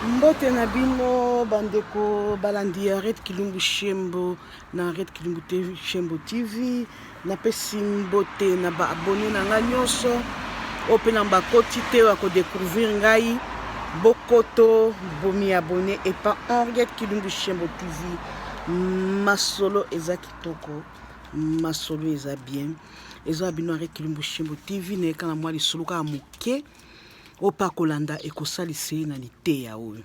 Mbote na bino bandeko balandi ya Red Kilumbu Shembo na Red Kilumbu TV, Shembo TV. Napesi mbote na ba abonne na ngai nyonso oyo mpe na bakoti te oyo akodecouvrir ngai bokoto bomi abonne epa Henriette Kilumbu Shembo TV. Masolo eza kitoko, masolo eza bien. Eza bino Henriette Kilumbu Shembo TV na ekana mwa lisolo kaka moke oyo mpe akolanda ekosalisa ye na liteya oyo.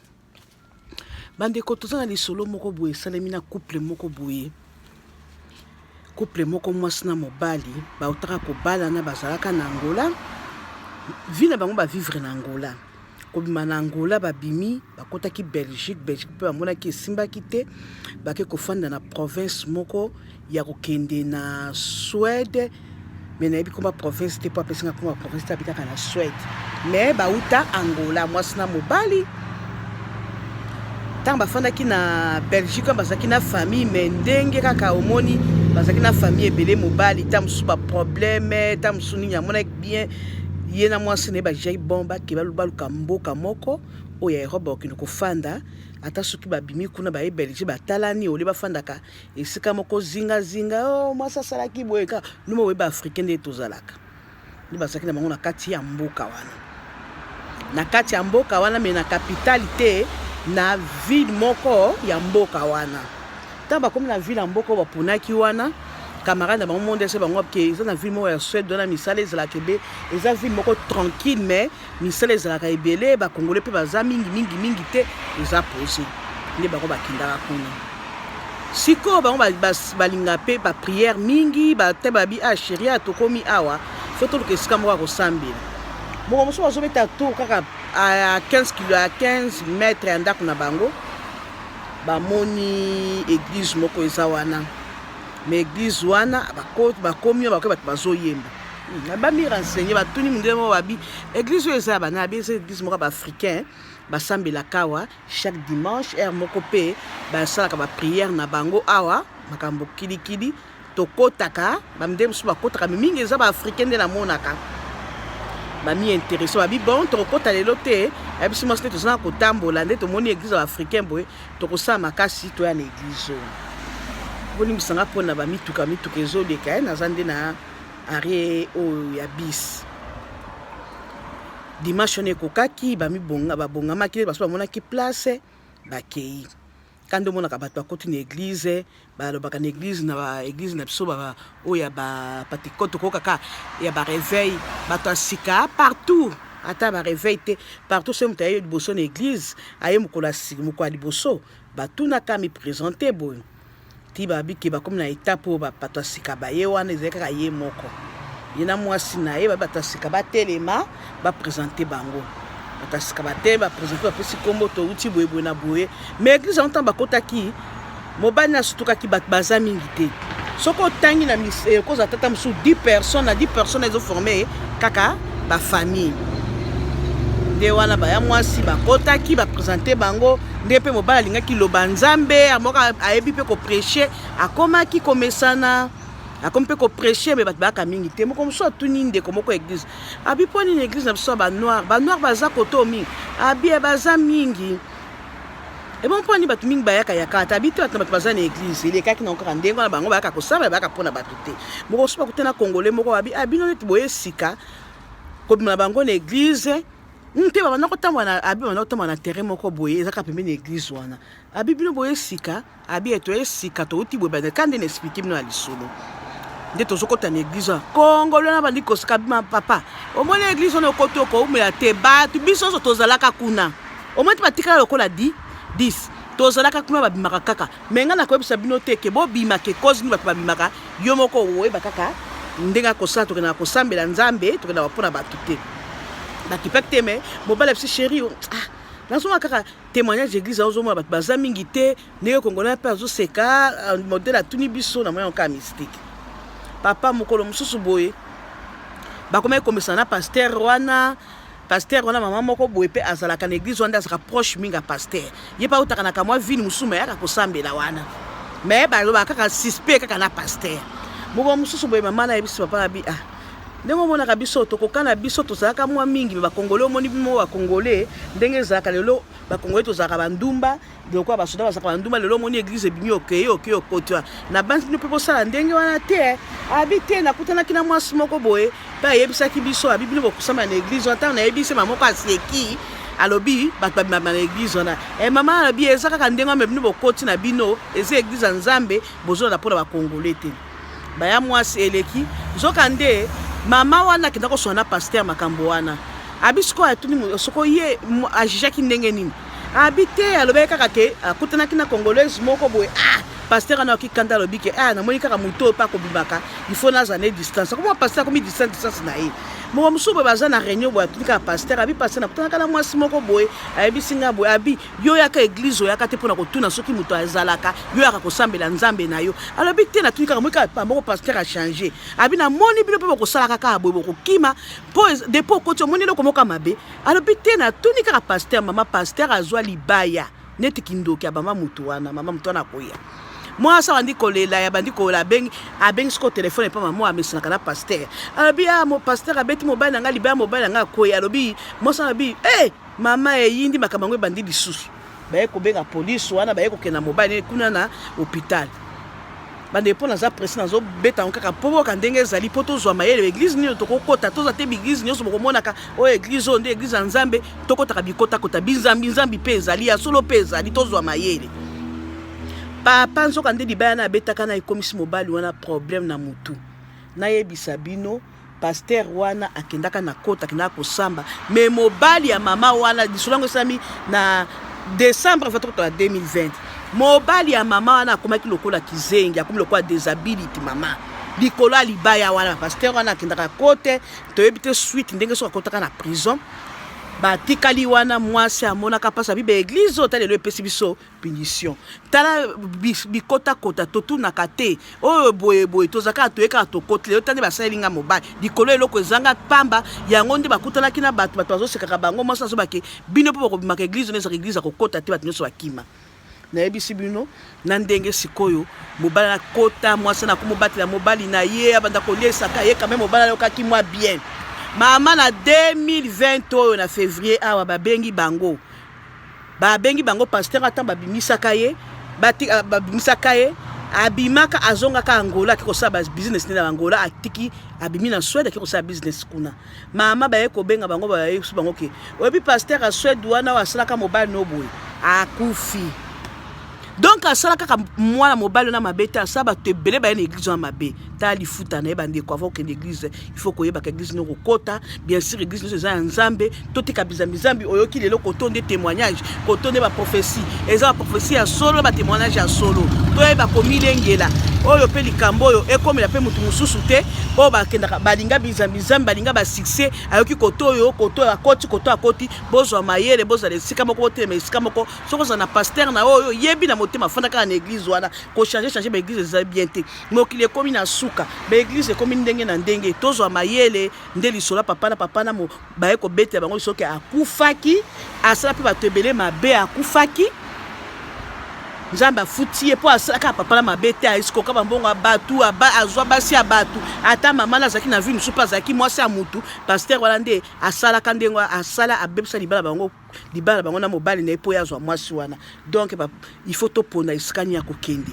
Bandeko, toza na lisolo moko boye esalemi na couple moko boye, couple moko mwasi na mobali bautaka kobalana, bazalaka na Angola, vie na bango bavivre na Angola. Kobima na Angola babimi, bakotaki Belgique, Belgique mpe bamonaki esimbaki te, bake kofanda na province moko ya kokende na Suède, mais nayebi komba province te mpo apesi nga komba province te, abikaka na Suède, mais bauta Angola mwasi na mobali. Ntango bafandaki na Belgique wana bazalaki na famille, mais ndenge kaka omoni bazalaki na famille ebele, mobali ta mosusu baproblème ta mosusu nini, amonaki bien ye na mwasi na ye bajai bon bake baluka mboka moko oyo ya Europe bakokende kofanda, ata soki babimi kuna baye Belgique batalani olie bafandaka esika moko zinga zinga. Oh, mwasi asalaki boye kaka numa boye, baafricain nde tozalaka nde bazalaki na bango na kati ya mboka wana, na kati ya mboka wana me na kapitale te, na ville moko ya mboka wana. Ntango bakomi na ville ya mboka oyo baponaki wana, camarade na bango monde ese bango ke eza na ville moko ya Suède wana misala ezalaka ebe, eza ville moko tranquille mais misala ezalaka ebele, bakongole mpe baza mingi mingi mingi te, eza pose nde bango bakendaka kuna. Sikoyo bango balinga mpe baprière mingi, bate babi ah chérie, tokomi awa fo toluka esika moko ya kosambela. Moko mosusu bazobeta tour kaka a 15 kilo ya 15 mètre ya ndako na bango, bamoni église moko eza wana, mais église wana bakomi oyo bakoki bato bazoyemba, bami renseigner, batuni mondele moko, babi église oyo eza ya bana, abi eza église moko ya baafricain, basambelaka awa chaque dimanche heure moko mpe basalaka baprière na bango awa, makambo kilikili tokotaka, bamindele mosusu bakotaka, mais mingi eza baafricain nde namonaka bami intéressé. Babi bon, tokokota lelo te, ayebisi mwasi nde toza na kotambola nde tomoni église ya baafricain boye, tokosala makasi toya na église oyo. Bolimbisanga mpona bamituka mituka ezoleka ye, naza nde na arrêt oyo ya bis. Dimanche wana ekokaki, bamibonga babongamaki nde baso bamonaki place bakei ka nde omonaka bato bakoti na église, balobaka na église, na ba église na biso oyo ya bapentecote, tokoyoka ya baréveil, bato ya sika partout, ata baréveil te partout. Soki moto aye liboso na église, aye mokolo ya mokolo ya liboso, batunaka miprésente boye ti babiki bakomi na etape oyo bato ya sika baye wana, ezali kaka ye moko, ye na mwasi na ye. Bato ya sika batelema, baprésente bango, bato ya sika batelema, baprésente, bapesi nkombo, touti boye boye na boye. Mais église yango, ntango bakotaki, mobali na sutukaki, bato baza mingi te. Soki otangi na ekozala tata mosusu 10 personnes na 10 personnes ezoforme kaka bafamille. Nde wana baya mwasi bakotaki, baprésente bango nde mpe mobali alingaki loba Nzambe moko, ayebi mpe koprêche, akomaki komesana, akomi mpe koprêche, mais bato bayaka mingi te. Moko mosusu atuni ndeko moko église, abi mpo nini église na biso ya banoir, banoir baza koto mingi? Abi baza mingi ebon, mpo nini bato mingi bayaka yaka ata? Abi te, bato na bato baza na église elekaki nango kaka ndenge wana, bango bayaka kosala, bayaka mpona bato te. Moko mosusu bakute na congolais moko, abi abino neti boye sika kobima na bango na église te, babanda kotambola na, abi babanda kotambola na terrain moko boye ezaka pembeni na église wana. Abi bino boye sika? Abi toye sika, touti boye bande ka nde na expliquer bino ya lisolo nde tozokota na église wana. Kongolo na bandi kosika bima, papa omoni église wana okoti okoumela te, bato biso nyonso tozalaka kuna, omoni te batikala lokola di 10 tozalaka kuna, babimaka kaka. Mais ngai nakoyebisa bino te ke bobima ke cause nini bato babimaka, yo moko oyeba kaka ndenge akosala. Tokendaka kosambela Nzambe, tokendaka mpona bato te, bakipaki te. Mais mobali abisi chéri, ah, nazomona kaka témoignage église, azomona bato baza mingi te, ndenge congolais mpe azoseka modele atuni biso na moyen kaka mystique. Papa, mokolo mosusu boye bakomaki komesana na pasteur wana. Pasteur wana, mama moko boye mpe azalaka na église wana, nde azalaka proche mingi ya pasteur. Ye mpe autaka na kamwa ville mosusu, mais ayaka kosambela wana, mais balobaka kaka suspect kaka na pasteur. Moko mosusu boye, mama nayebisi papa na bi ah. Ndenge omonaka biso tokokana, biso tozalaka mwa mingi me bakongole. Omoni bino bakongole ndenge ezalaka lelo, bakongole tozalaka bandumba lokola basoda bazalaka bandumba. Lelo omoni église ebimi, okei okei okoti wana na banzi bino mpe bosala ndenge wana te. Abi te, nakutanaki na mwasi moko boye mpe ayebisaki biso, abi bino bokosamba na église wana. Ntango nayebisi, mama moko aseki, alobi bato babimaka na église wana. E mama alobi eza kaka ndenge wana, bino bokoti na bino, eza église ya Nzambe, bozolanda mpona bakongole te. Baya mwasi eleki, nzoka nde mama wana akenda koswana na pasteur makambo wana. Abi sikoyo atuni soko ye ajugeaki ndenge nini. Abi te, alobaki kaka ke akutanaki na Congolaise moko boye. Ah, pasteur wana ayoki kanda, alobi ke ah, namoni kaka moto oyo mpe akobimaka, il faut naza ne distance. Akoma pasteur, akomi distance distance na ye. Moko mosusu boye baza na réunion boye, atuni kaka pasteur, abi pasteur, nakutanaka na mwasi moko boye, ayebisi nga boye. Abi yo yaka église, oyaka te mpona kotuna soki moto azalaka, yo yaka kosambela Nzambe na yo. Alobi te, natuni kaka moi kaka moko. Pasteur achange, abi namoni bino mpe bokosalaka kaka boye, bokokima mpo depuis okoti omoni eloko moko ya mabe. Alobi te, natuni kaka pasteur. Mama pasteur azwa libaya neti kindoki, abamba motu wana. Mama motu wana akoya, mwasi abandi kolela, ya bandi kolela, abengi, abengi sikoyo telefone epa mama amesanaka na pasteur. Alobi ah, mo pasteur abeti mobali na ngai libaya, mobali na ngai akoya. Alobi mwasi, alobi e mama eyindi, makambo yango ebandi lisusu. Baye kobenga polise wana, baye kokende na mobali kuna na hôpital. Bandeko, mpo naza pressé, nazobeta yango kaka mpo boyoka ndenge ezali, mpo tozwa mayele. Église nini tokokota? Toza te baéglise nyonso bokomonaka oyo église oyo nde église ya Nzambe. Tokotaka bikotakota, binzambi nzambi mpe ezali ya solo mpe ezali. Tozwa mayele. Papa nzoka nde libaya na abetaka na ekomisi mobali wana problème na mutu. Nayebisa bino, pasteur wana akendaka na kota, akendaka kosamba me mobali ya mama wana. Lisolo yango esalami na décembre 23 2020. Mobali ya mama wana akomaki lokola kizengi, akomi lokola disability. Mama likolo ya libaya wana, pasteur wana akendaka kote, toyebi te suite ndenge soki akotaka na prison. Batikali wana, mwasi amonaka mpasi, abi baéglise oyo ta lelo epesi biso punition. Tala bikotakota, totunaka te oyo boyeboye, toza kaka toye kaka tokoti. Lelo tande basaleli nga mobali likolo eloko ezanga pamba. Yango nde bakutanaki na bato, bato bazosekaka bango. Mwasi azobake bino mpo bakobimaka église wana ezaka église ya kokota te, bato nyonso bakima. Nayebisi bino na ndenge sikoyo mobali akota, mwasi na komobatela mobali na ye, abanda koliesaka ye kame, mobali ayokaki mwa bien. Mama na 2020 oyo na février awa, babengi bango, babengi bango pasteur ata babimisaka ye, babimisaka ye, abimaka, azongaka Angola, ake kosala babusiness nde na Angola. Atiki, abimi na Suède, ake kosala business kuna. Mama baye kobenga bango, bayebisi bango ke oyebi pasteur ya Suède wana oyo asalaka mobali no boye akufi. Donc asala kaka mwana mobali wana mabe te, asala bato ebele baye na église wana mabe. Tala lifuta na ye. Bandeko, avant okende église, il faut koyebaka église nini okokota. Bien sûr, église nyonso eza ya Nzambe. Totika bizambi-zambi. Oyoki lelo koto nde témoignage, koto nde baprophétie, eza baprophétie ya solo, batémoignage ya solo. Toyeba komilengela oyo mpe likambo oyo ekomela mpe motu mosusu te. Oyo bakendaka balinga bizambi-zambi, balinga basuccès, ayoki koto oyo, koto oyo akoti, koto akoti. Bozwa mayele, bozala esika moko, botelema esika moko. Soki ozala na pasteur na oyo oyebi na motema, fanda kaka na église wana. Kochange change baéglise eza bien te. Mokili ekomi na suka, baéglise ekomi ndenge na ndenge. Tozwa mayele. Nde lisolo papa na papa na baye kobetela bango soki akufaki, asala mpe bato ebele mabe, akufaki, Nzambe afuti ye mpo asalaka papa na mabe te. Aesikoka bambongo ya bato, azwa basi ya bato. Ata mama na azalaki na vie mosusu mpe azalaki mwasi ya mutu. Pasteur wana nde asalaka ndenge asala, abebisa libala bango, libala bango na mobali na ye mpo ye azwa mwasi wana. Donc il faut topona esika nini ya kokende.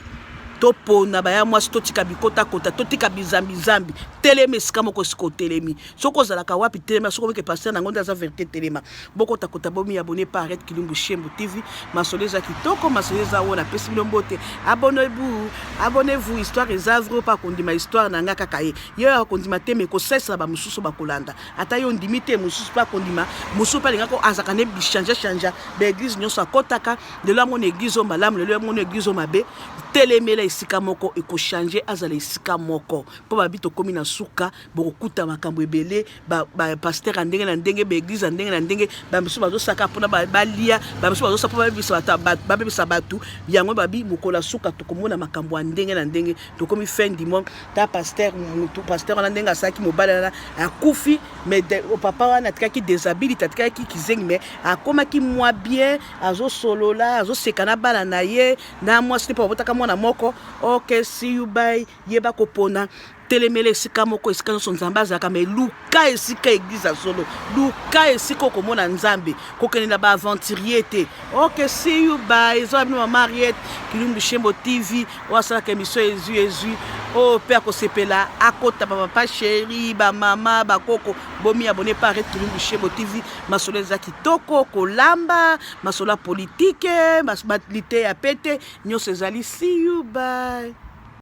Topona baya mwasi, totika bikotakota, totika bizambizambi. Telema esika moko, esika otelemi. Soki ozalaka wapi, telema. Soki obeke pasteur nango nde aza vérité, telema. Bokotakota, bomi abonner pa Arrête Kilumbu Shembu TV. Masolo eza kitoko, masolo eza oyo napesi bino mbote. Abonnez-vous, abonnez-vous. Histoire eza vrai, mpa kondima histoire na nga kaka ye ye oyo akondima te, me kosalisa bamosusu bakolanda. Ata yo ondimi te, mosusu mpe akondima, mosusu mpe alingaka azalaka ne bichange change baéglise nyonso akɔtaka. Lelo yango na église oyo malamu, lelo yango na église oyo mabe. Telemela esika moko, ekochange. Azala esika moko mpo babi tokómi na suka. Bokokuta makambo ebele, bapasteur ya ndenge na ndenge, baéglise ya ndenge na ndenge. Bamisusu bazosaka mpona balia, bamisusu bazosaka mpo babebisa bato. Yango babi mokolo ya suka tokomona makambo ya ndenge na ndenge. Tokomi fin du monde. Ta pasteur mutu, pasteur wana ndenge asalaki mobali wana akufi, mais papa wana atikaki disability, atikaki kizengi, mais akomaki mwa bien, azosolola, azoseka na bana na ye na mwasi te mpo babotaka mwana moko. Ok, see you, bye. Yeba kopona. Telemela esika moko, esika nyonso Nzambe azalaka, me luka esika eglise ya solo, luka esika okomona Nzambe, kokende na baaventurier te. Ok, see you, bye. Eza bino mama Ariette Kilumbu Shembo TV, oyo asalaka émission ezwi ezwi, oyo mpe akosepela akota bapapa chéri, bamama, bakoko, bomi abone pa Ariette Kilumbu Shembo TV. Masolo eza kitoko, kolamba masolo ya politike, liteya pete, nyonso ezali. See you, bye.